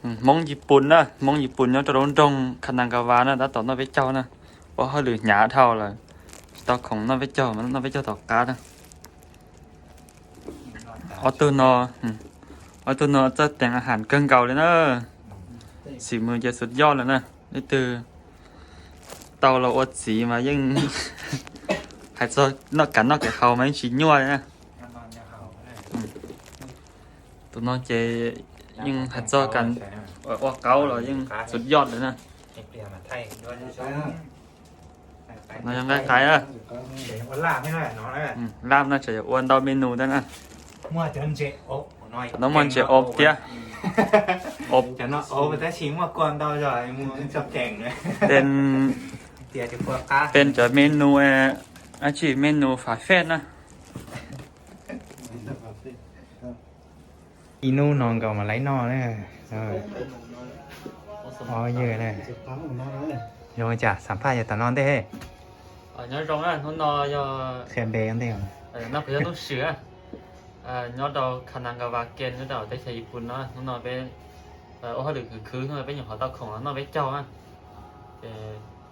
Hmoob Yis Pus na, Hmoob Yis Pus nyob rau lub nroog Kanagawa na, tab tom noj peb caug na. Ua hauj lwm hnyav dhau lawm, tsis tau khoom noj peb caug, noj peb caug tom qab na. Ob tug no, ob tug no txawj teev a has kawg nkaus li na. Xim mws ces xub yoj lawm na. Leej twg tau los ua txiv mas yeej hais txog noj, kev noj kev haus mas yeej tsis nyuaj li na. Tus no ces yeej hais txog ua qaub los yeej xub yoj lawm na. No yog nqaij qais na. Laj no tseem yuav ua ntau menu ntau na. No muaj ntses ob thiab. Peb cov menu, dab tsi menu fas fej na. Ib hnub no nkaus mas laib noj na. Ob yawg na, zoo cas xam phaj yog tom no ntej. Nyob zoo na, hnub no yog, qhia npe ntej. No kuv yog Nuj Swm, nyob rau Kanagawa Ken, nyob rau teb chaws Yis Pus no. Hnub no peb ua hauj lwm khwv khwv, hnub no peb nyuam qhuav tau khoom los noj peb caug na. Ces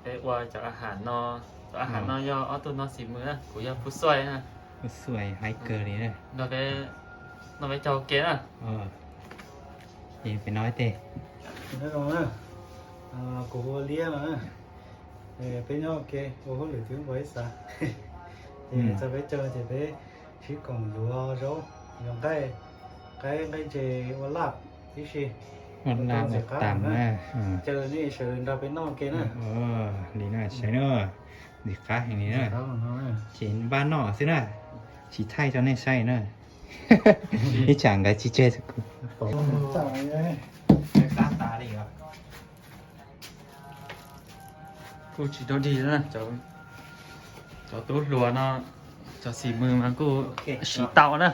peb ua cov a has no, cov a has no yog ob tug no xim mws na, kuv yog Pub Xuaj na. Pub Xuaj haib kawg li na. Nrog peb noj peb caug ua ke na. Ces peb noj ib teg. Kuv hu ua Liab no na. Peb nyob ua ke ua hauj lwm twb nqua ib xav, ces txog peb caug ces peb sib koom yuav zaub, yuav nqaij, qaib, nqaij ntses ua laj tib si. Ua laj ua tam na. Caw nej sawv daws nrog peb noj ua ke na. Li na saib na, ntxim qab heev li na. Ces npaj noj xwb na, tsis thaij rau nej saib na. Ib tsam nkawd tsis tseg kuv. Kuj tsis dog dig na, cov tub hluas no, cov xim mws mas kuj siv tau na.